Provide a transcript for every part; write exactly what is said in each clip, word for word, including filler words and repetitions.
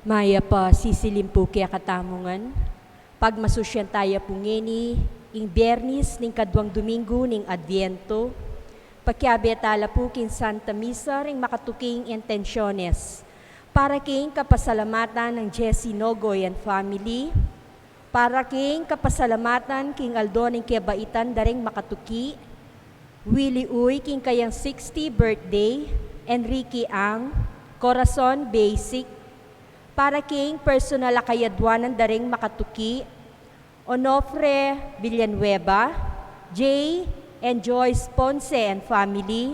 Mayap a sisilim pu kekatamu ngan. Pagmasusyan taya pu ngeni ing Biernis ning kaduang Duminggu ning Adviento. Pakiabe tala pu king Santa Misa ring makatuking intensiones. Para king kapasalamatan nang Jessie Nogoy and family. Para king kapasalamatan king aldo ning kebaitan da ring makatuki, Willie Uy king kayang sixty birthday, Enrique Ang, Corazon Basic. Para king personal a kayadwanan da ring makatuki, Onofre Villanueva, Jay and Joyce Ponce and family,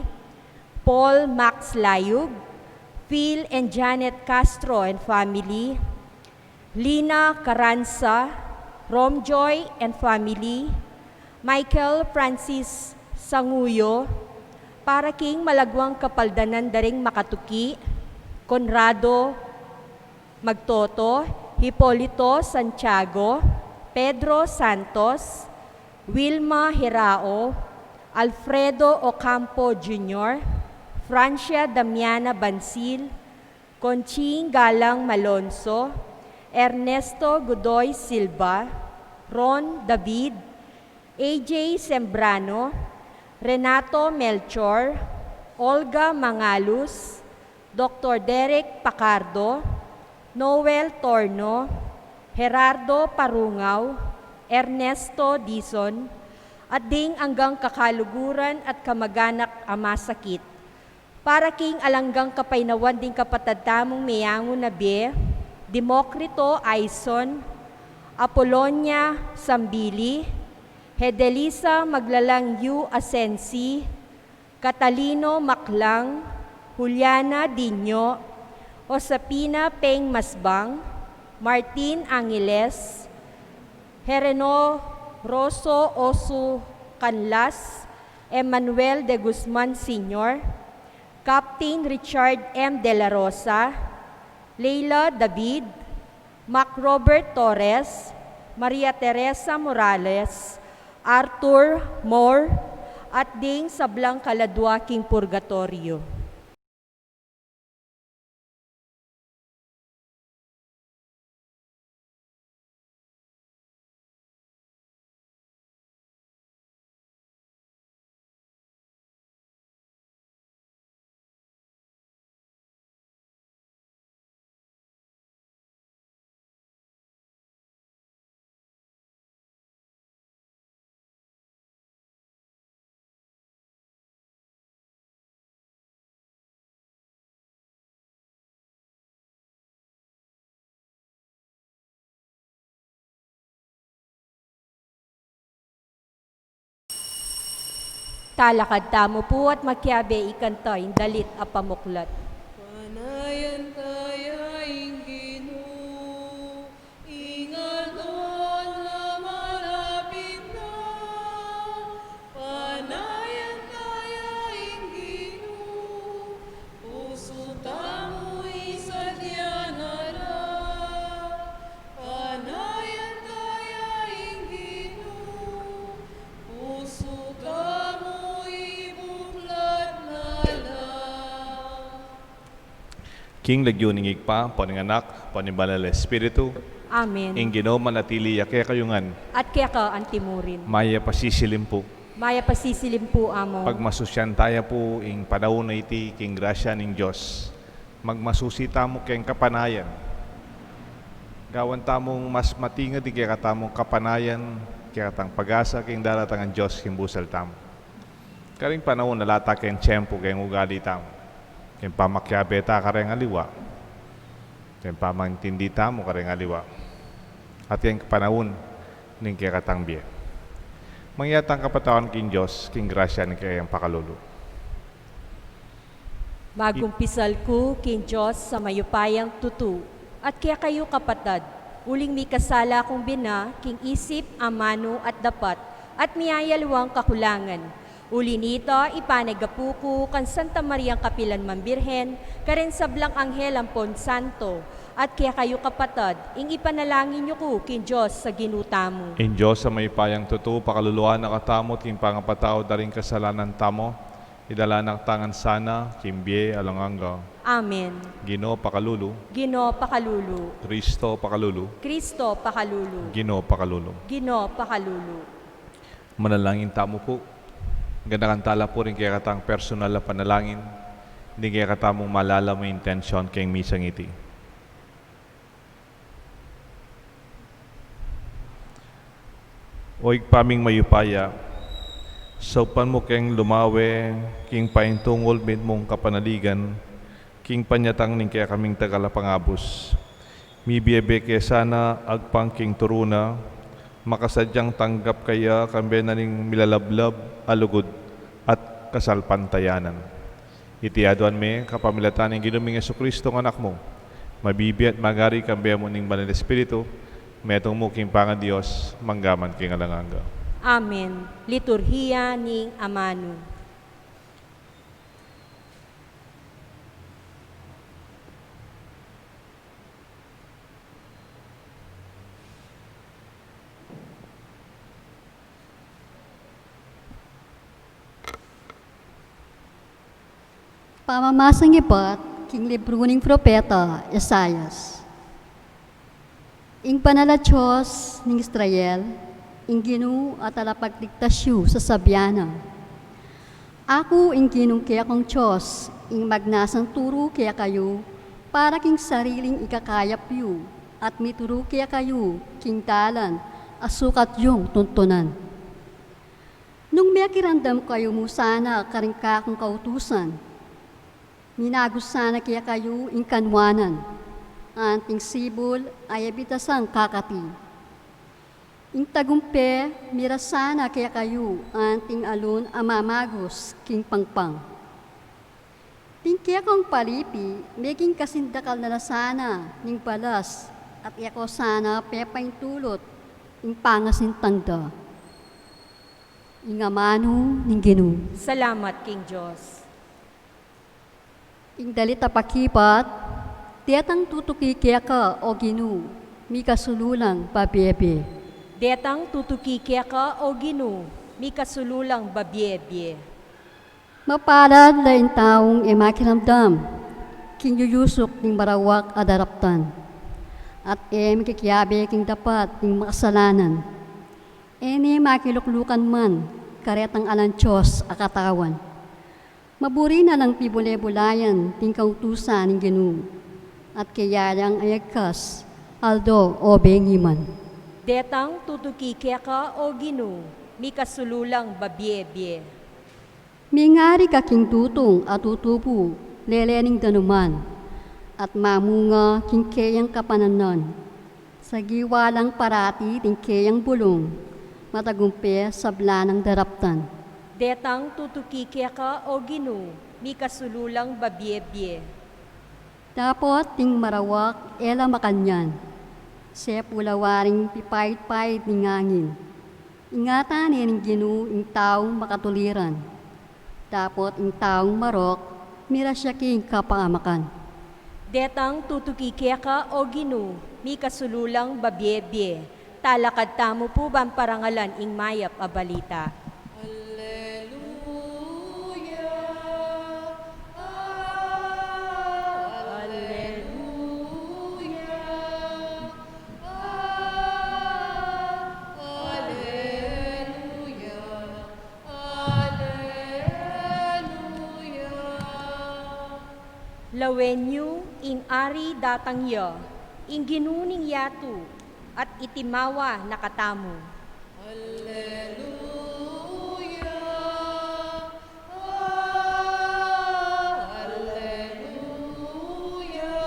Paul Max Layug, Phil and Janet Castro and family, Lina Caranza, Romjoy and family, Michael Francis Sanguyo, para king malaguang kapaldanan da ring makatuki, Conrado Magtoto, Hipolito Santiago, Pedro Santos, Wilma Hirao, Alfredo Ocampo Junior, Francia Damiana Bansil, Conching Galang Malonzo, Ernesto Godoy Silva, Ron David, A J Sembrano, Renato Melchor, Olga Mangalus, Doktor Derek Pacardo, Noel Torno, Gerardo Parungaw, Ernesto Dizon, at ding anggang kakaluguran at kamaganak a masakit. Para king alang anggang kapaynawan ding kapatad tamung meyangu na bie, Democrito Aison, Apolonia Sambili, Hedelisa Maglalang Yu Asensi, Catalino Maclang, Juliana Dinho, Josefina Peng Masbang, Martin Angeles, Hereno Rosso Osu Canlas, Emmanuel de Guzman Senior, Captain Richard M. De La Rosa, Leila David, Mac Robert Torres, Maria Teresa Morales, Arthur Moore, at ding sablang kaladua king purgatoryo. Talakad tamu pu at makiabe ikanta ing dalit a pamuklat. Panayan taya ing Ginu, ing aldo na malapit na. Panayan taya ing Ginu, pusu tamu isadya na la. Panayan taya ing Ginu, pusu tamu ibuklat na la. King lagyu ning Ibpa, ampo ning Anak, ampo ning Banal a Espiritu. Amen. Ing Ginu manatili ya kekayu ngan. At keka antimurin. Mayap a sisilim pu. Mayap a sisilim pu, Among. Pagmasusyan taya pu ing panaun a iti king grasya ning Dios. Magmasusi tamu keng kapanayan. Gawan tamung mas matingad ing kekatamung kapanayan, kekatang pag-asa king daratangan Dios king busal tamu. Karing panaun a lata keng tiempu keng ugali tamu, keng pamakiabe ta kareng aliwa, keng pamangintindi tamu kareng aliwa, at keng panaun ning kekatang bie. Mangya tang kapatawan king Dios, king grasya ning kayang pakalulu. Magumpisal ku king Dios a mayupayang tutu, at kekayu kapatad, uling mikasala kung bina king isip, amanu, at dapat, at miyayaliwang kakulangan. Uli nita, ipanagapu ku kang Santa Mariang kapilan man Birhen, kareng sablang anghel ampon santo, at kekayu kapatad, ing ipanalangin yu ku king Dios a Ginu tamu. Ing Dios a mayupayang tutu pakaluluan na katamu at king pangapatawad da ring kasalanan tamu, Idala na katamu ngan sana king bie alang angga. Amen. Ginu pakalulu. Ginu pakalulu. Kristo pakalulu. Kristo pakalulu. Ginu pakalulu. Ginu pakalulu. Manalangin tamu pu. Ganakan tala pu ring kekatang personal a panalangin, ding kekatamung malalam a intensyon keng misang iti. O Ibpa ming mayupaya, saupan mu keng lumawe king paintungul mitmung kapanaligan, king panyatang ning kekaming tagal a pangabus. Mibie-bie ke sana agpang king turu na, makasadyang tanggap kaya kambe na ning milalablab a lugud at kasalpantayanan. Iti aduan mi kapamilatan ning Ginu ming Jesucristo nga Anak mu, mabibie at magari kambe mu ning Banal Espiritu, metung mu king pangan Dios, mangga man king alang angga. Amen. Liturhiya ning Amanu. Pamamasang ibat king libru ning propeta Isaias. Ing Banal a Dios ning Israel, ing Ginu a talapagligtas yu, sasabian na, Aku ing Ginung kekong Dios, ing magnasang turu kekayu para king sariling ikakayap yu, at mituru kekayu king dalan a sukat yung tuntunan. Nung mekiramdam kayu mu sana karing kakung kautusan, minagus sana kekayu ing kanwanan, anting sibul a e bitasang kakati. Ing tagumpe, miras sana kekayu anting alun a mamagus king pangpang. Ding kekong palipi, meging kasindakal na la sana ning balas, at e ko sana pepaintulut ing pangasintang da. Ing amanu ning Ginu. Salamat king Dios. Ing dalit a pakibat, detang tutuki keka, o Ginu, mikasulu lang babie-bie. Detang tutuki keka, o Ginu, mikasulu lang babie-bie. Mapalad la ing taung e makiramdam king yuyusuk ning marawak a daraptan, at e mikikiabe king dapat ning makasalanan. E ne makiluklukan man karetang alang Dios a katawan. Maburi na lang pibule-bulayan ding kautusan ning Ginu, at kayang ayagkas aldo o bengi man. Detang tutuki keka, o Ginu, mikasulu lang babie-bie. Mingari ka king dutung a tutubu lele ning danuman, at mamunga king keyang kapananan. Sagiwa lang parati ding keyang bulung, matagumpe sabla nang daraptan. Detang tutuki keka, o Ginu, mikasulu lang babie-bie. Dapot ding marawak e la makanyan, sepu la waring pipaid-paid ning angin. Ingatan ne ning Ginu ing taung makatuliran. Dapot ing taung marok, miras ya king kapamakan. Detang tutuki keka, o Ginu, mikasulu lang babie-bie. Talakad tamu pu ban parangalan ing mayap a balita. Alleluia, alleluia, alleluia. Alleluia. Lawen yu, ing Ari datang ya, ing Ginu ning yatu, at itimawa na katamu. Alleluia. Alleluia.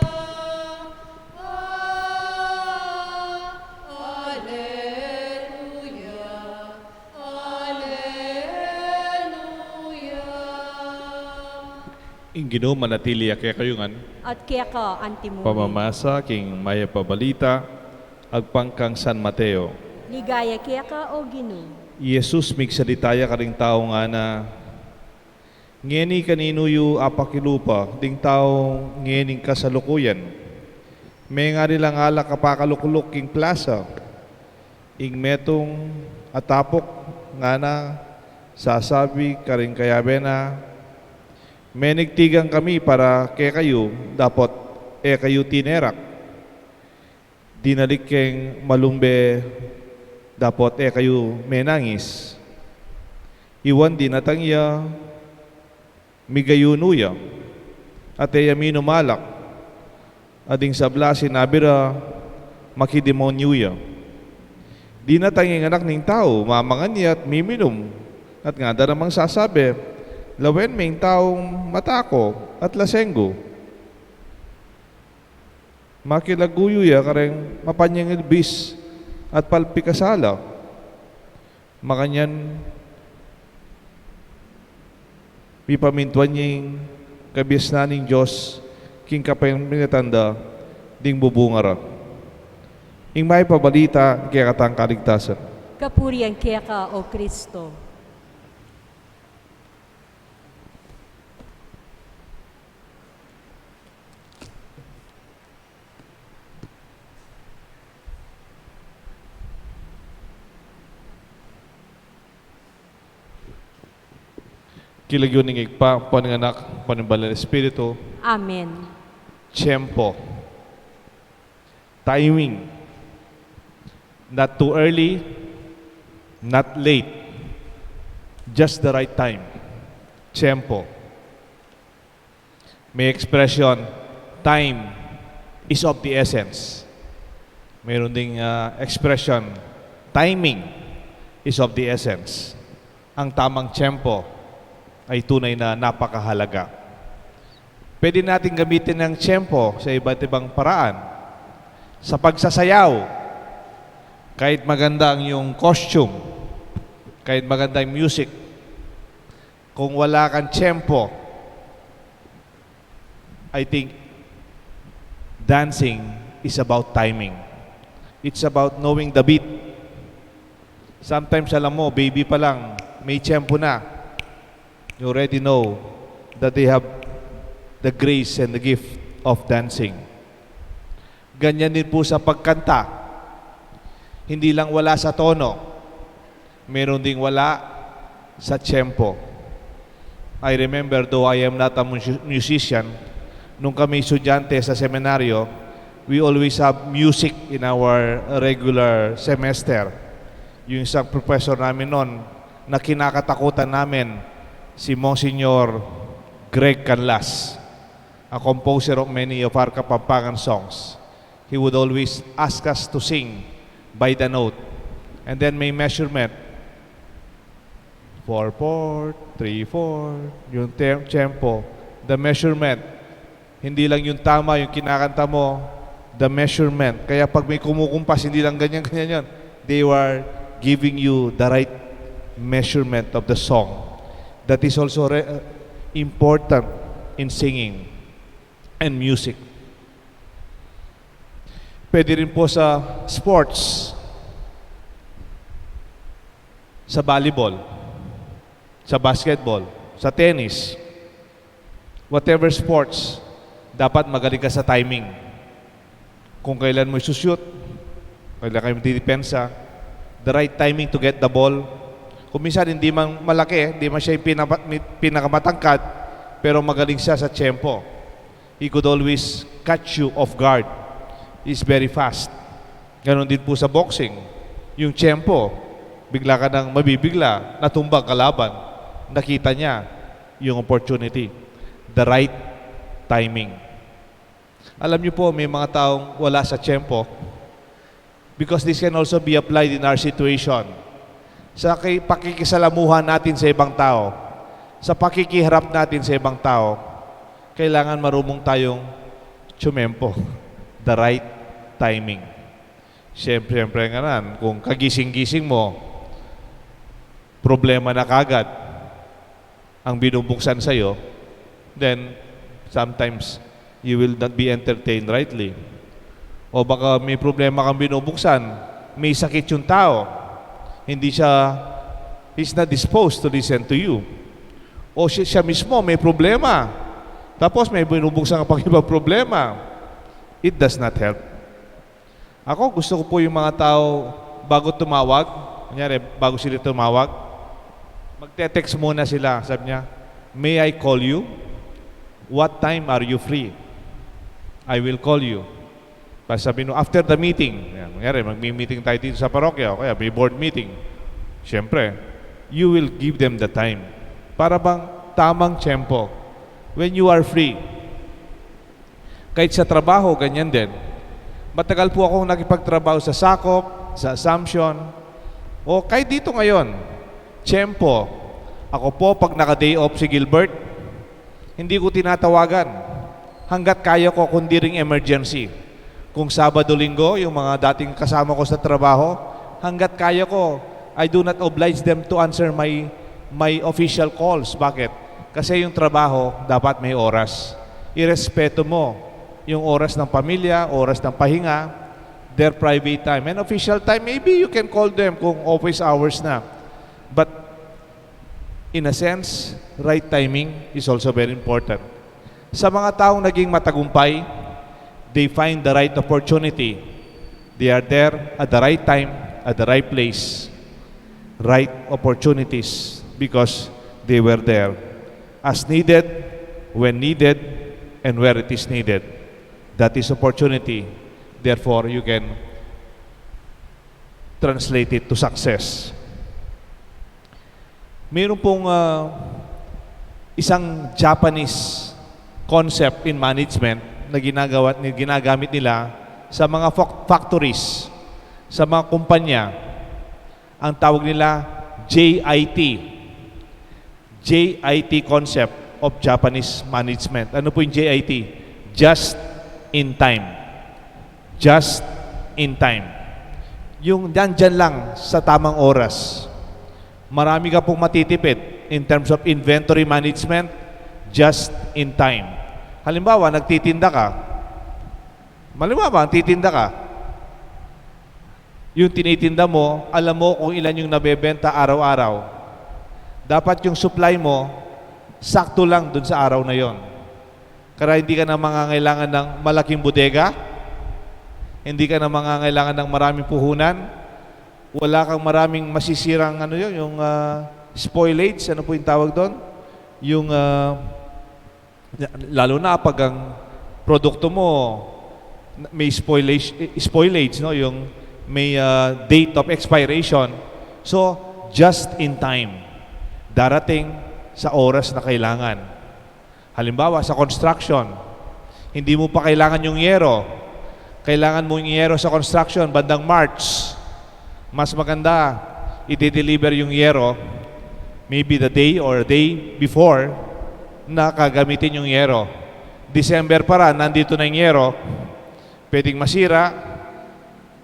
Alleluia. Alleluia. Ing Ginu manatili ya kekayu ngan. At keka antimurin. Pamamasa king mayap a balita agpang kang San Mateo. Ligaya keka, o Ginu. I Jesus migsalita ya karing tau, ngana, Ngeni kaninu yu apakilupa ding tau ngening kasalukuyan? Mengari lang alak a pakalukluk king plasa. Ing metung a tapuk, ngana, sasabi karing kayabe na, Menigtigan kami para kekayu, dapot e kayu tinerak. Dinalik keng malumbe, dapot e kayu menangis. Iwan dinatang ya, migayunu ya, at e ya minum alak. At ding sabla sinabi ra, makidemonyu ya. Dinatang ing Anak ning Tau, mamangan ya at miminum, at ngana da namang sasabi, lawen me ing taung matako at lasenggu. Makilaguyu ya kareng mapanyangil bis at palpikasala. Makanyan, mipamintuan ya ing kabiasnan ning Dios king kapamilatan da ding bubunga ra. Ing mayap a balita ing kekatang kaligtasan. Kapurian keka, O Kristo. King lagyu ning Ibpa, ampo ning Anak, ampo ning Banal a Espiritu. Amen. Tiempo. Timing. Not too early, not late. Just the right time. Tiempo. May expression, time is of the essence. Meron ding, ah, expression, timing is of the essence. Ang tamang tiempo ay tunay na napakahalaga. Pwede natin gamitin ang tiempo sa iba't ibang paraan. Sa pagsasayaw, kahit maganda ang iyong costume, kahit maganda ang music, kung wala kang tiempo, I think dancing is about timing. It's about knowing the beat. Sometimes, alam mo, baby pa lang, may tiempo na. You already know that they have the grace and the gift of dancing. Ganyan din po sa pagkanta. Hindi lang wala sa tono, meron ding wala sa tiempo. I remember, though I am not a mus-, musician, nung kami estudyante sa seminaryo, we always have music in our regular semester. Yung isang professor namin noon na kinakatakutan namin, si Monsignor Greg Canlas, a composer of many of our Kapampangan songs. He would always ask us to sing by the note. And then may measurement. Four four, three four, yung tem-, tempo, the measurement. Hindi lang yung tama yung kinakanta mo, the measurement. Kaya pag may kumukumpas, hindi lang ganyan, ganyan yun. They were giving you the right measurement of the song. That is also re-, important in singing and music. Pwede rin po sa sports, sa volleyball, sa basketball, sa tennis, whatever sports, dapat magaling ka sa timing. Kung kailan mo isushoot, kailan kayo magdidepensa, the right timing to get the ball. Kung minsan, hindi man malaki, hindi man siya yung pinapa-, mi-, pinakamatangkad, pero magaling siya sa tiyempo. He could always catch you off guard. He's very fast. Ganon din po sa boxing. Yung tiyempo, bigla ka nang mabibigla, natumba ang kalaban. Nakita niya yung opportunity. The right timing. Alam niyo po, may mga taong wala sa tiyempo. Because this can also be applied in our situation. Sa ki-, pakikisalamuha natin sa ibang tao, sa pakikiharap natin sa ibang tao, kailangan marunong tayong tiyempo, the right timing. Siyempre, siyempre nga nan, kung kagising-gising mo, problema na kagad ang binubuksan sa'yo, then sometimes you will not be entertained rightly. O baka may problema kang binubuksan, may sakit yung tao, hindi siya, he's not disposed to listen to you. O siya, siya mismo may problema, tapos may binubuksan ka pang ibang problema, it does not help. Ako, gusto ko po yung mga tao, bago tumawag, kunyari, bago sila tumawag, magte-text muna sila. Sabi niya, "May I call you?" "What time are you free? I will call you." Pag sabi mo, "After the meeting." Yan, kunyari, magmi-meeting tayo dito sa parokya, o kaya may board meeting. Siyempre, you will give them the time. Para bang tamang tiyempo. When you are free. Kahit sa trabaho, ganyan din. Matagal po akong nakipagtrabaho sa Sakop, sa Assumption, o kahit dito ngayon, tiyempo. Ako po, pag naka-day off si Gilbert, hindi ko tinatawagan hanggat kaya ko, kundi ring emergency. Kung Sabado, Linggo, yung mga dating kasama ko sa trabaho, hanggat kaya ko, I do not oblige them to answer my, my official calls. Bakit? Kasi yung trabaho, dapat may oras. Irespeto mo yung oras ng pamilya, oras ng pahinga, their private time. And official time, maybe you can call them kung office hours na. But in a sense, right timing is also very important. Sa mga taong naging matagumpay, they find the right opportunity. They are there at the right time, at the right place. Right opportunities because they were there. As needed, when needed, and where it is needed. That is opportunity. Therefore, you can translate it to success. Mayroon pong, ah, isang Japanese concept in management na ginagawa, na ginagamit nila sa mga fac-, factories, sa mga kumpanya. Ang tawag nila J I T. J I T concept of Japanese management. Ano po yung J I T? Just in time. Just in time. Yung nandyan lang sa tamang oras. Marami ka pong matitipid in terms of inventory management, just in time. Halimbawa, nagtitinda ka. Halimbawa, nagtitinda ka. Yung tinitinda mo, alam mo kung ilan yung nabebenta araw-araw. Dapat yung supply mo, sakto lang dun sa araw na yon. Kaya hindi ka na mangangailangan ng malaking bodega, hindi ka na mangangailangan ng maraming puhunan, wala kang maraming masisirang, ano yun, yung, ah, spoilage, ano po yung tawag doon? Yung, ah, lalo na pag ang produkto mo may spoilage, spoilage, no? Yung may, ah, date of expiration. So, just in time. Darating sa oras na kailangan. Halimbawa, sa construction, hindi mo pa kailangan yung yero. Kailangan mo yung yero sa construction bandang March. Mas maganda, i-deliver yung yero, maybe the day or a day before na gagamitin yung yero. December pa ra, nandito na yung yero, pwedeng masira,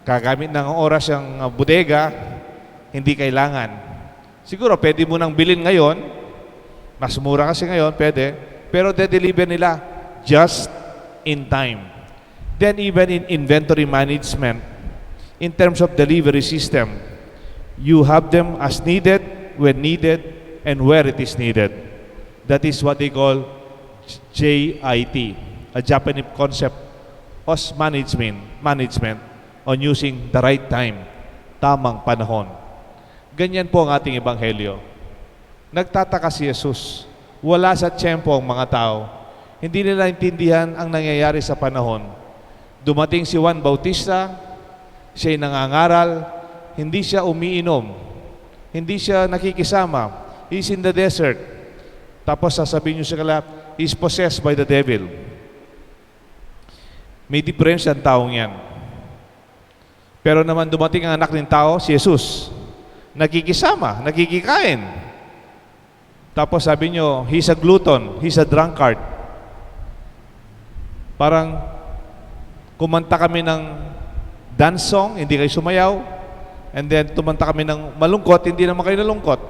gagamit ng oras yung, ah, bodega, hindi kailangan. Siguro, pwede mo nang bilhin ngayon, mas mura kasi ngayon, pwede, pero de-deliver nila just in time. Then even in inventory management, in terms of delivery system, you have them as needed, when needed, and where it is needed. That is what they call J I T, a Japanese concept of management, management on using the right time, tamang panahon. Ganyan po ang ating ebanghelyo. Nagtataka si Jesus. Wala sa tiyempo ang mga tao. Hindi nila intindihan ang nangyayari sa panahon. Dumating si Juan Bautista, siya'y nangangaral, hindi siya umiinom, hindi siya nakikisama. He's in the desert. Tapos sasabihin niyo sa kanila, "He's possessed by the devil." May diferensya ang taong yan. Pero naman dumating ang anak ng tao, si Jesus. Nakikisama, nakikikain. Tapos sabi niyo, "He's a glutton, he's a drunkard." Parang kumanta kami ng dance song, hindi kayo sumayaw. And then tumanta kami ng malungkot, hindi naman kayo nalungkot.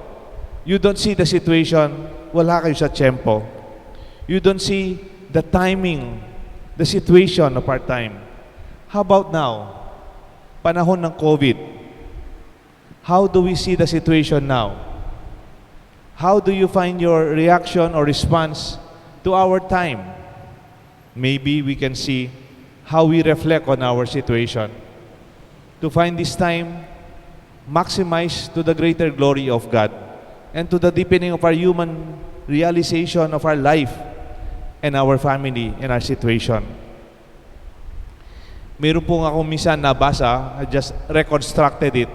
You don't see the situation, wala kayo sa tiyempo. You don't see the timing, the situation of our time. How about now? Panahon ng COVID. How do we see the situation now? How do you find your reaction or response to our time? Maybe we can see how we reflect on our situation. To find this time maximized to the greater glory of God and to the deepening of our human realization of our life. and our family and our situation. Meron pong akong minsan nabasa, I just reconstructed it,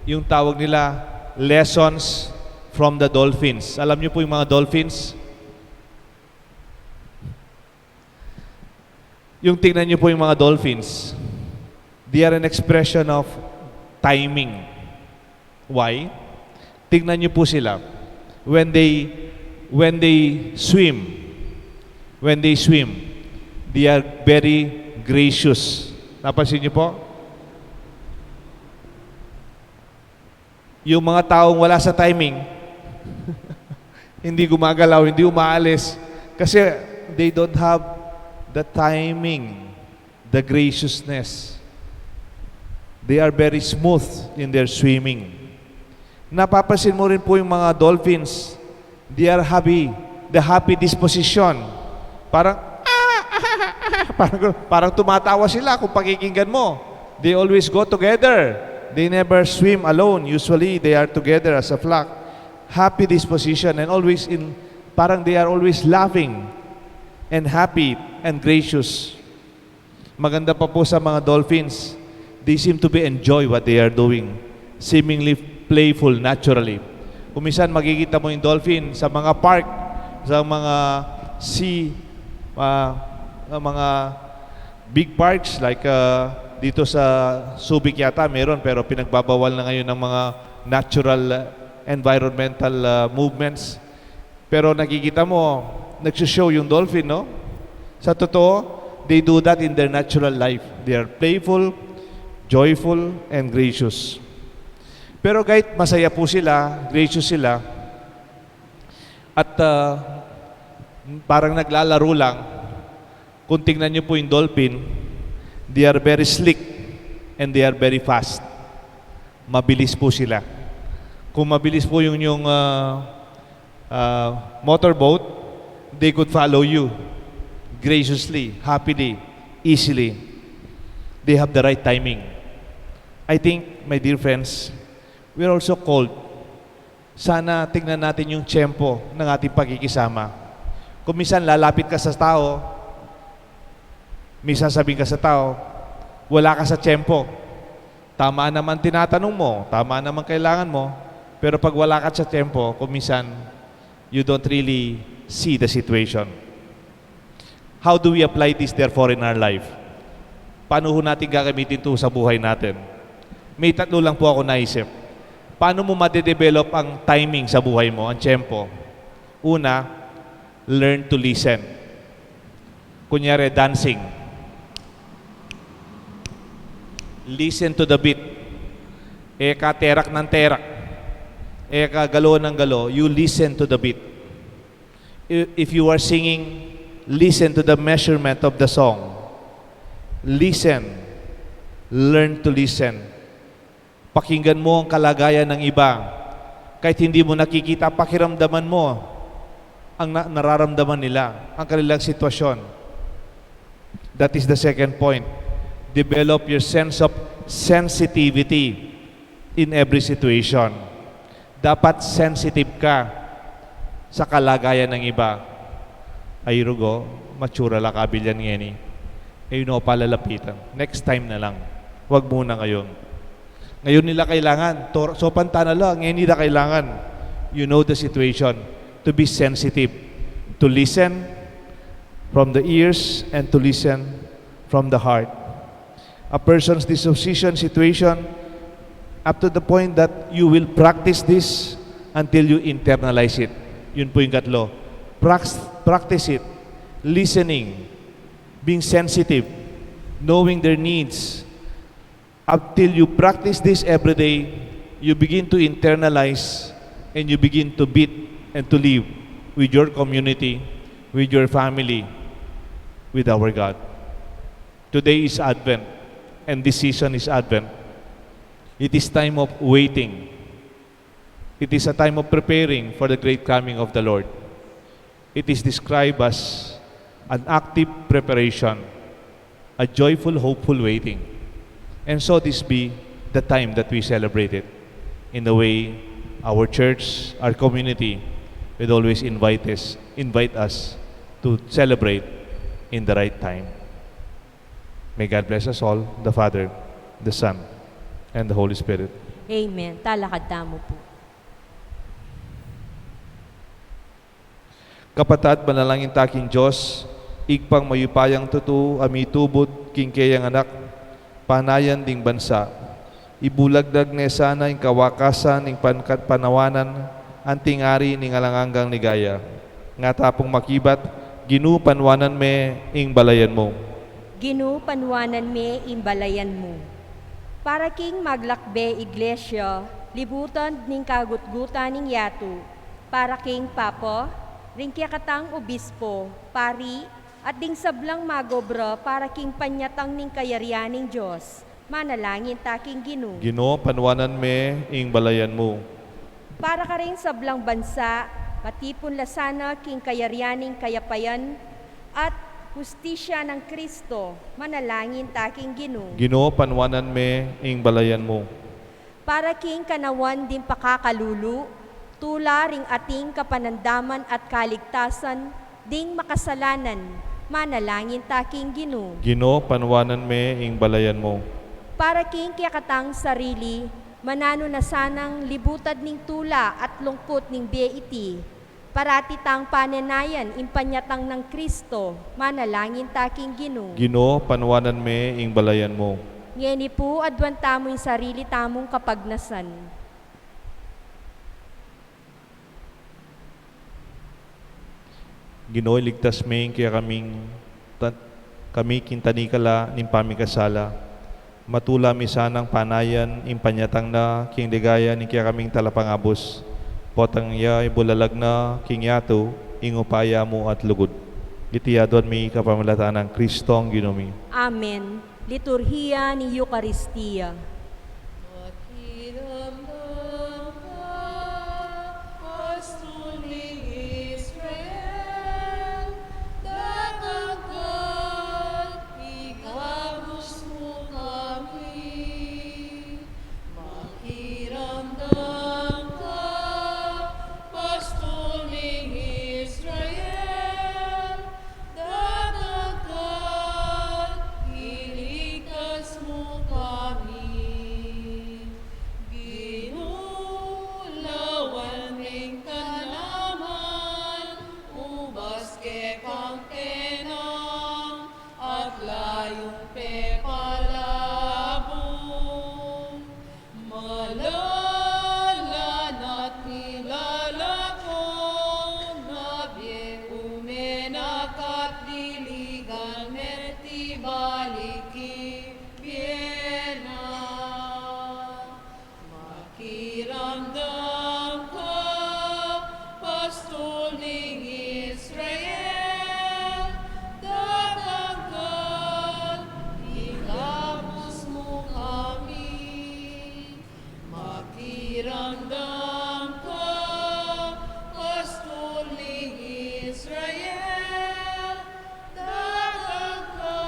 yung tawag nila lessons from the dolphins. Alam niyo po yung mga dolphins? Yung tingnan niyo po yung mga dolphins, they are an expression of timing. Why? Tingnan niyo po sila. When they when they swim, when they swim, they are very gracious. Napansin niyo po? Yung mga taong wala sa timing, hindi gumagalaw, hindi umaalis, kasi they don't have the timing, the graciousness. They are very smooth in their swimming. Napapansin mo rin po yung mga dolphins, they are happy, the happy disposition. Parang, parang, parang tumatawa sila kung pakikinggan mo. They always go together. They never swim alone. Usually, they are together as a flock. Happy disposition and always in, parang they are always laughing and happy and gracious. Maganda pa po sa mga dolphins, they seem to be enjoy what they are doing, seemingly playful naturally. Kung minsan makikita mo yung dolphin sa mga park, sa mga sea, ah, ah, mga big parks like, ah, dito sa Subic yata meron, pero pinagbabawal na ngayon ng mga natural, ah, environmental, ah, movements. Pero nakikita mo, nagsushow yung dolphin, no? Sa totoo, they do that in their natural life. They are playful, joyful, and gracious. Pero kahit masaya po sila, gracious sila, at, ah, parang naglalaro lang, kung tingnan niyo po yung dolphin, they are very slick and they are very fast. Mabilis po sila. Kung mabilis po yung, yung, ah, ah, motorboat, they could follow you graciously, happily, easily. They have the right timing. I think, my dear friends, we are also called, sana tingnan natin yung tiyempo ng ating pakikisama. Kung minsan lalapit ka sa tao, minsan sabihin ka sa tao, "Wala ka sa tiyempo." Tama naman tinatanong mo, tama naman kailangan mo, pero pag wala ka sa tiyempo, kung minsan, you don't really see the situation. How do we apply this, therefore, in our life? Paano ho natin gagamitin ito sa buhay natin? May tatlo lang po ako naisip. Paano mo madedevelop ang timing sa buhay mo, ang tiyempo? Una, learn to listen. Kunyari, dancing. Listen to the beat. E ka terak ng terak. E ka galo ng galo. You listen to the beat. I- If you are singing, listen to the measurement of the song. Listen. Learn to listen. Pakinggan mo ang kalagayan ng iba. Kahit hindi mo nakikita, pakiramdaman mo ang na- nararamdaman nila, ang kanilang sitwasyon. That is the second point. Develop your sense of sensitivity in every situation. Dapat sensitive ka sa kalagayan ng iba. "Ay, rugo, matsura la kabil yan ngeni. E yu no palalapitan. Next time na lang. Wag muna ngayon." Ngayon nila kailangan. Tor- so, pantana la, ngeni nila kailangan. You know the situation. To be sensitive. To listen from the ears and to listen from the heart. A person's disposition, situation, up to the point that you will practice this until you internalize it. Yun po yung katlo. Prax- practice it. Listening, being sensitive, knowing their needs. Until you practice this every day, you begin to internalize and you begin to beat and to live with your community, with your family, with our God. Today is Advent, and this season is Advent. It is time of waiting. It is a time of preparing for the great coming of the Lord. It is described as an active preparation, a joyful, hopeful waiting. And so this be the time that we celebrate it in the way our church, our community, will always invite us, invite us to celebrate in the right time. May God bless us all, the Father, the Son, and the Holy Spirit. Amen. Talakad tamu pu. Kapatad, manalangin ta king Dios, Ibpang mayupayang tutu, a mitubud king kayang Anak, panayan ding bansa. Ibulaglag ne sana ing kawakasan ning pangkat panawanan, anting ari ning alang anggang ligaya. Nga ta pung makibat, Ginu, panuanan me ing balayan mu. Ginu, panuanan me ing balayan mu. Para king maglakbe Iglesia, libutan ning kagutgutan ning yatu, para king Papa, ring kekatang obispo, pari, at ding sablang magobra para king panyatang ning kayarian ning Dios, manalangin ta king Ginu. Ginu, panuanan me ing balayan mu. Para karing sablang bansa, matipun la sana king kayarian ning kayapayan at hustisya nang Kristo, manalangin ta king Ginu. Ginu, panuanan me ing balayan mu. Para king kanawan ding pakakalulu, tula ring ating kapanandaman at kaligtasan ding makasalanan, manalangin ta king Ginu. Ginu, panuanan me ing balayan mu. Para king kekatang sarili, mananu na sanang libutad ning tula at lungkut ning bie iti, parati tang panenayan ing panyatang nang Kristo, manalangin ta king Ginu. Ginu, panuanan me ing balayan mu. Ngeni pu, aduan tamu ing sarili tamung kapagnasan. Ginu, iligtas me ing kekaming ta-, kami king tanikala ning pamikasala. Matula mi sanang panayan ing panyatang na king ligaya ning kekaming talapangabus. Potang ya ibulalag na king yatu ing upaya mu at lugud. Iti aduan mi kapamilatan nang Kristong Ginu mi. Amen. Liturhiya ning Eukaristia. Makiramdam ka, Pastul ning Israel, datang ka, ikabus mu kami. Makiramdam ka, Pastul ning Israel, datang ka, iligtas mu kami. Ginu, lawan ning kanaman, ubas kekang tenang, at layung pepalabung. Malalan at milalako, na bie umenak at liligan me ti balik king bie na. Makiramdam ka, Pastul ning Israel, datang ka, ikabus mu kami. Makiramdam ka, Pastul ning Israel, datang ka,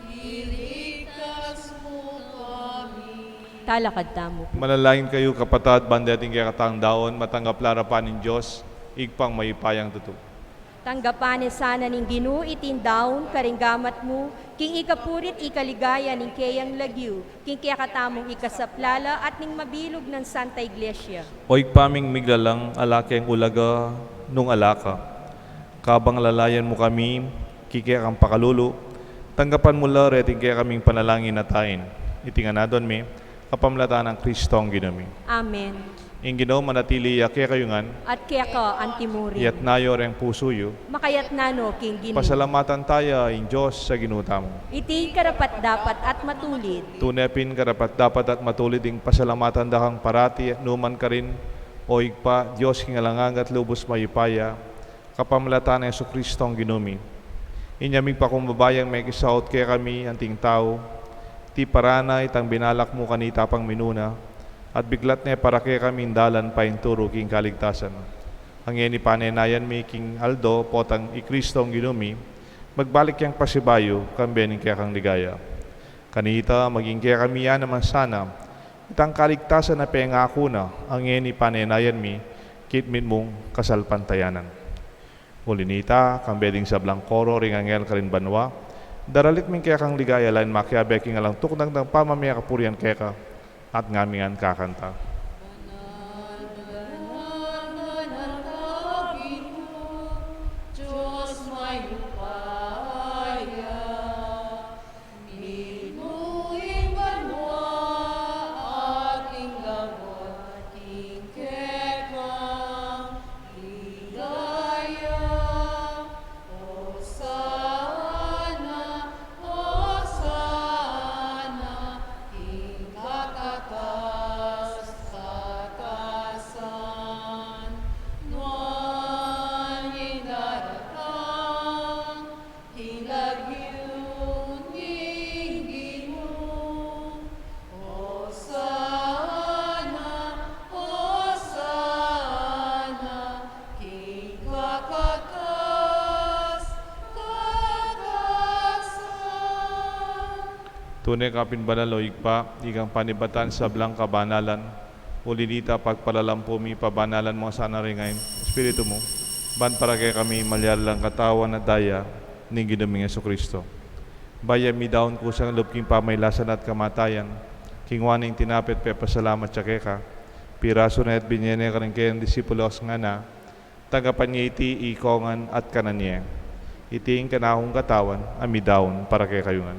iligtas mu kami. Talakad tamu. Manalangin kayu, kapatad, ban deting kekatang daun matanggap la arapan ning Dios, Ibpang mayupayang tutu. Tanggapan ne sana ning Ginu iting daun karing gamat mu, king ikapuri't ikaligaya ning keyang lagyu, king kekatamung ikasaplala at ning mabilug nang Santa Iglesia. O Ibpa ming miglalang, ala keng ulaga nung ala ka. Kabang lalayan mu kami king kekang pakalulu, tanggapan mu la reting kekaming panalangin at ain. Iti ngan aduan mi kapamilatan nang Kristong Ginu mi. Amen. Ing Ginu manatili ya kekayu ngan. At keka antimurin. Iyatas yu reng pusu yu. Makayatas no king Ginu. Pasalamatan taya ing Dios a Ginu tamu. Iti karapat-dapat at matulid. Tune pin karapat-dapat at matulid ing pasalamatan da kang parati at nukarin man, O Ibpa, Dios king alang angga at lubus mayupaya, kapamilatan nang Jesukristong Ginu mi. Inya migpakumbaba yang mekisaut kekami anting tau, tiparan na itang binalak mu kanita pang minuna, at biklat ne para kekami ing dalan paintulu king kaligtasan. Ngeni panenayan mi king aldo, potang i Kristong Ginu mi, magbalik yang pasibayu, kambe ning kekang ligaya. Kanita, maging kekami ya naman sana itang kaligtasan a pengaku na, ngeni panenayan mi, kitmit mung kasalpantayanan. Uli nita, kambe ding sablang koro ring anghel karin banua, daralit mi ing kekang ligaya, lain makiabe king alang tuknang dang pamamie kapurian keka, at ngami ngan kakanta. Banal, banal, banal ka, Ginu, Dios mayupaya. Minmu ing banua at ing lawa king kekang ligaya. Osana, Osana king kakatas-katasan. Nuan ing daratang king lagyu ning Ginu. Osana, Osana king kakatas-katasan. Tune ka pin banal, o Ibpa, ikang panibatan sablang kabanalan. Uli nita, pagpalalam pu mi, pabanalan mu sana ring Espiritu mu, ban para kekami malyari lang katawan at daya ning Ginu ming Jesucristo. Bayu ya midaun kusang lub king pamailasan at kamatayan, kinua ne ing tinape at pepasalamat ya keka, pirasu ne at binye ne karing kayang disipulos, ngana: Tanggapan ye iti ikongan at kanan ye. Iti ing kanakung katawan a midaun para kekayu ngan.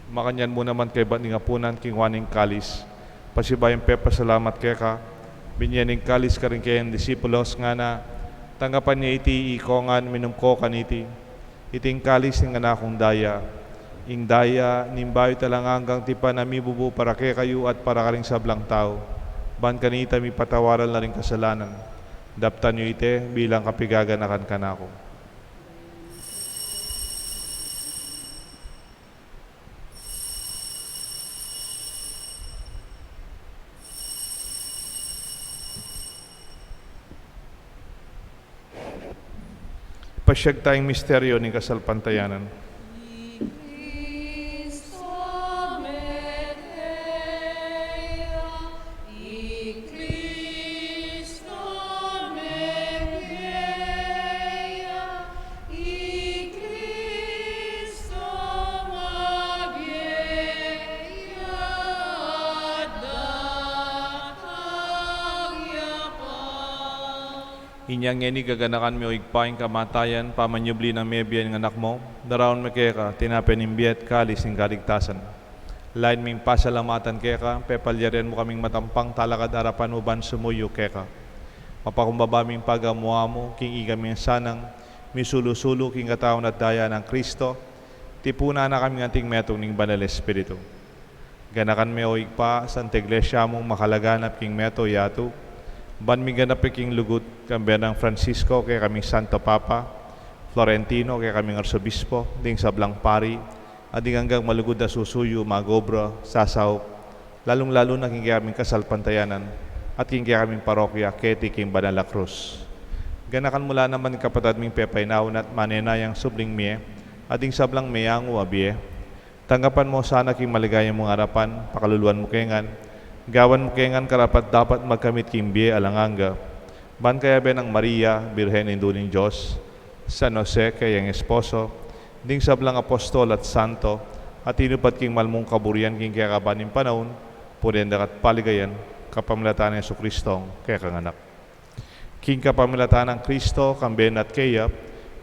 Makanyan mu naman kaybat ning apunan, kinua ne ing kalis, pasibayu yang pepasalamat keka, binye ne ing kalis karing kayang disipulos, ngana: Tanggapan ye iti ikongan, minum ko kaniti. Iti ing kalis ning kanakung daya, ing daya ning bayu at alang anggang tipan a mibubu para kekayu at para karing sablang tau, ban kanita mipatawaran la ring kasalanan. Daptan yu iti bilang kapigaganakan kanaku. Pasiag taya ing misteryo ning kasalpantayanan. I Kristo mete ya, i Kristo mete ya, i Kristo mete ya, datang ya pa. Inya ngeni gaganakan mi, o Ibpa, ing kamatayan pamanyubli nang mebie ning Anak mu, daraun mi keka tinape ning bie at kalis ning kaligtasan. Lain ming pasalamatan keka, pepalyarian mu kaming matampang talakad arapan mu ban sumuyu keka. Mapakumbaba ming pagamu-amu king ikaming sanang misulu-sulu king katawan at daya nang Kristo, tipunan na kaming anting metung ning Banal Espiritu. Ganakan me, o Ibpa, Santa Iglesia mung makalaganap king mabilug a yatu, ban miganap ya king lugud, kambe nang Francisco, kekaming Santo Papa, Florentino, kekaming Arsobispo, ding sablang pari, at ding anggang malugud a susuyu, mag-obra, sasaup, lalung-lalu na king kekaming kasalpantayanan, at king kekaming parokya, keti king banal a krus. Ganakan mu la naman ing kapatad ming pepainawa at manenayang subling mie, at ding sablang meyangu a bie, tanggapan mu sana king maligaya mung arapan, pakaluluan mu ke ngan, gawan mu ke ngan karapat-dapat magkamit king bie alang angga, ban kayabe nang Maria, Birhen Indu ning Dios, San Jose, kayang esposo, ding sablang apostol at santo, a tinupad king malmung kaburian king kekaban ning panaun, purian da ka at paligayan, kapamilatan nang Jesucristong kekang Anak. King kapamilatan nang Kristo, kambe na at keya,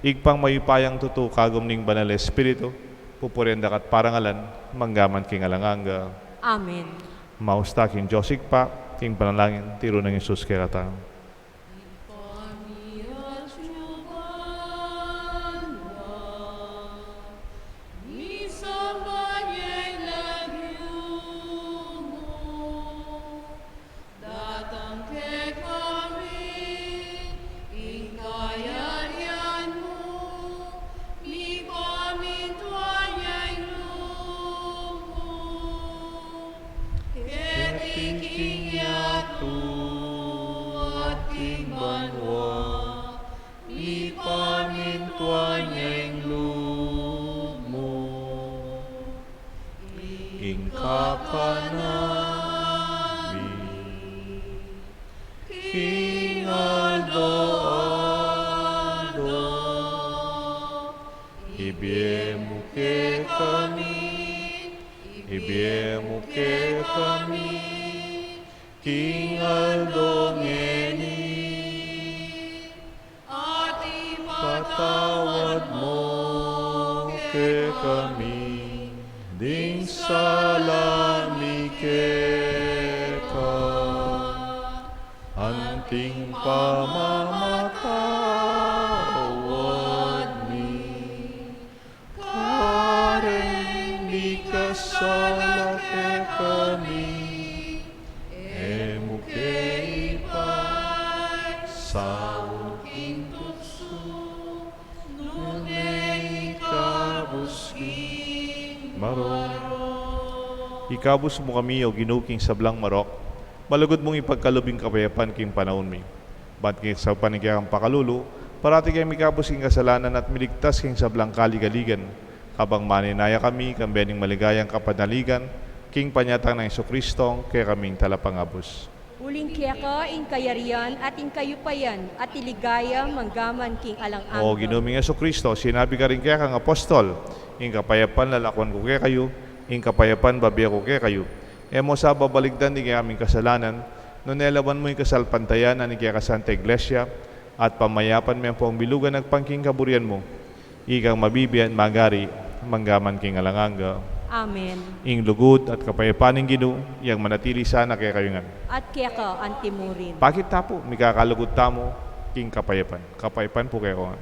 Ibpang mayupayang tutu, kagum ning Banal Espiritu, pupurian da ka at parangalan, mangga man king alang angga. Amen. Maus ta king Dios Ibpa, king panalangin, tiru nang Jesus kekatamu. Datang kekami ing kayarian mu, mipamintuan ya ing lub mu, keti king yatu at king banua, mipamintuan Akanami king aldo-aldo, ibie mu kekami, ibie mu kekami king aldo ngeni. At ipatawad mu kekami ding sala mi keka, anting pamamatawad mi kareng mikasala kekami. E mu ke ipaisaul king tuksu, nune ikabus king marok. Ikabus mu kami, O Ginu, king sablang marok, malugud mung ipagkalub ing kapayapan king panaun mi. Ban king saupan ning kekang pakalulu, parati keng mikabus king kasalanan at miligtas king sablang kaligaligan, kabang manenaya kami kambe ning maligayang kapanaligan king panyatang nang Jesucristo, kekaming Talapangabus. Uling keka ing kayarian at ing kayupayan at ing ligaya manggaman king alang angga. O Ginu ming Jesucristo, sinabi karing kekang apostol, ing kapayapan lalakwan ku kekayu, ing kapayapan bibie ku kekayu. E mu sa babaligdan ding kekaming kasalanan, nune lawan mu ing kasalpantayanan ning kekang Santa Iglesia, at pamayapan me ampong bilugan agpang king kaburian mu. Ikang mabibie at magari manggaman king alang angga. Amen. Ing lugud at kapayapan ning Ginu, yang manatili sana kekayu ngan. At keka antimurin. Pakit ta pu, mikakalugud tamu king kapayapan. Kapayapan pu kekayu ngan.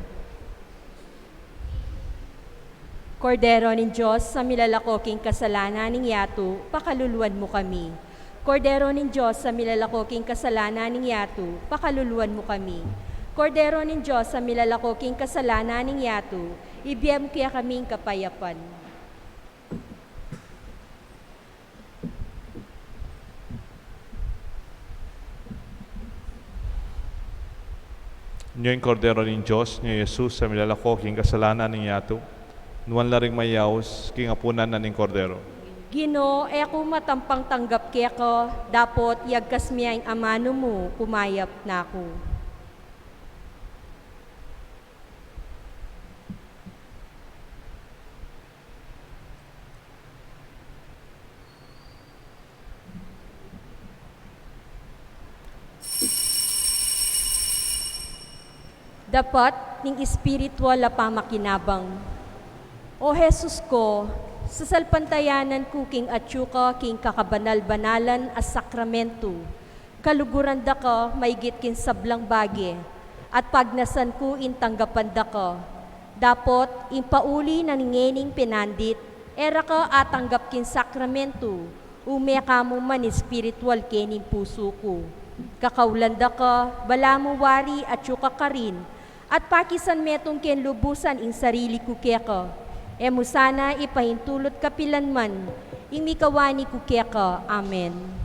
Kordero ning Dios, a milalako king kasalanan ning yatu, pakaluluan mu kami. Kordero ning Dios, a milalako king kasalanan ning yatu, pakaluluan mu kami. Kordero ning Dios, a milalako king kasalanan ning yatu, ibie mu kekami ing kapayapan. Nyo ing Kordero ning Dios, nyo i Jesus, a milalako king kasalanan ning yatu. Nuan la ring mayaus king apunan na ning Kordero. Ginu, e ku matampang tanggap keka, dapot yagkas me ing amanu mu, kumayap na ku. Dapat ning espiritual a pamakinabang. O Jesus ko, sasalpantayanan ku king atyu ka king kakabanal-banalan a sakramento. Kaluguran da ka maigit king sablang bage, at pagnasan ku ing tanggapan da ka. Dapot ing pauli na ning ngening penandit, e ra ka atanggap king sakramento, ume ka mu man espiritual kening pusu ku. Kakaulan da ka, balamu wari atyu ka karin, at pakisan metung keng lubusan ing sarili ku keka. E mu sana ipahintulut kapilan man, ing mikawani ku keka. Amen.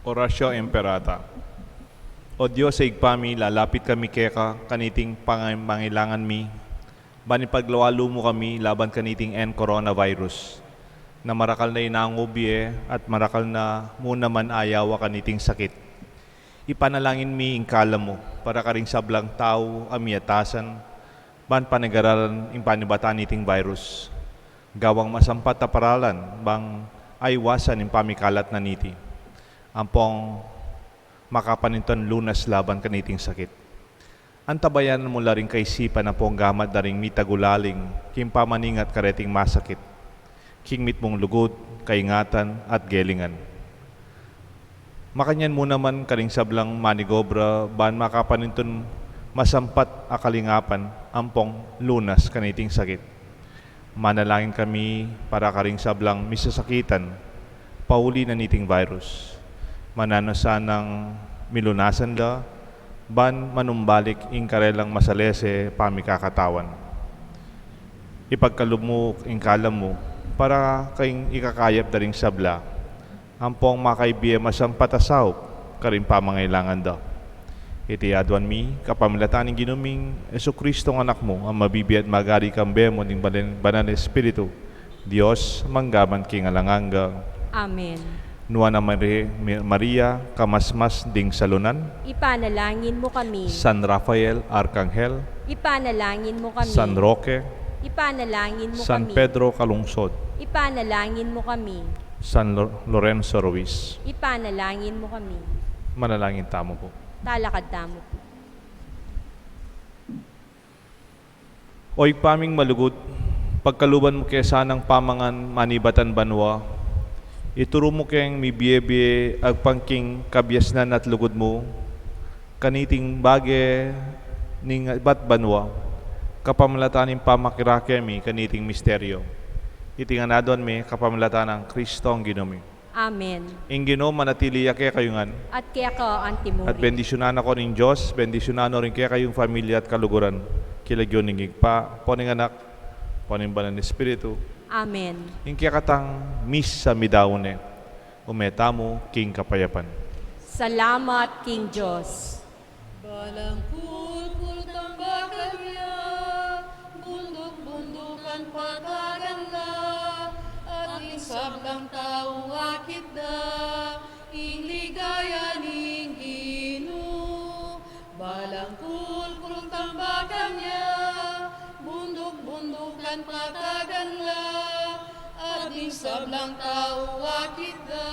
Oratio Imperata. O Dios a Ibpa mi, lalapit kami keka kaniting pangailangan mi, ban ipaglawalu mu kami laban kaniting N coronavirus, na marakal na inangu bie at marakal na mu naman ayawa kaniting sakit. Ipanalangin mi ing kalam mu para karing sablang tau a miatasan, ban panigaralan ing panibatan niting virus, gawang masampat a paralan bang aiwasan ing pamikalat na niti, ampong makapanintuan lunas laban kaniting sakit. Antabayanan mu la ring kaisipan ampong gamat da ring mitagulaling king pamaningat kareting masakit, king mitmung lugud, kaingatan, at gelingan. Makanyan mu naman karing sablang manigobra ban makapanintun masampat a kalingapan ampong lunas kaniting sakit. Manalangin kami para karing sablang misasakitan pauli na niting virus. Mananu sanang milunasan la ban manumbalik ing karelang masalese pamikakatawan. Ipagkalub mu ing kalam mu para karing ikakayap da ring sabla, ampong makaibie masampat a saup karing pamangailangan da. Iti aduan mi kapamilatan ning Ginu ming Jesucristo, ing Anak mu, a mabibie at magari kambe mu ning Banal, Banal Espiritu, Dios, mangga man king alang angga. Amen. Nuan a Mari-, Mi-, Maria, kamasmas ding salunan. Ipanalangin mu kami. San Rafael Arkanghel. Ipanalangin mu kami. San Roque. Ipanalangin mu San kami. Pedro Calungsod. Ipanalangin mu kami. San Lo-, Lorenzo Ruiz. Ipanalangin mu kami. Manalangin tamu pu. Talakad tamu pu. O Ibpa ming malugud, pagkaluban mu ke sanang pamangan manibatan banua, ituru mu keng mibie-bie agpang king kabiasnan at lugud mu, kaniting bage ning ibat banua, kapamilatan ning pamakirake mi kaniting misteryo. Iti ngan aduan mi kapamilatan nang Kristong Ginu mi. Amen. Ing Ginu manatili ya kekayu ngan. At keka antimurin. At bendisyunan na kayu ning Dios, bendisyunan no rin kekayung familia at kaluguran. King lagyu ning Ibpa, ampo ning Anak, ampo ning Banal a Espiritu. Amen. Ing kekatang misa midaun ne. Ume tamu king kapayapan. Salamat king Dios. Balang kulkul tambakan ya, bunduk-bundukan patagan la, at ing sablang tau akit da ing ligaya ning Ginu. Balang kulkul tambakan ya, bunduk-bundukan patagan la, at ing sablang tau akit da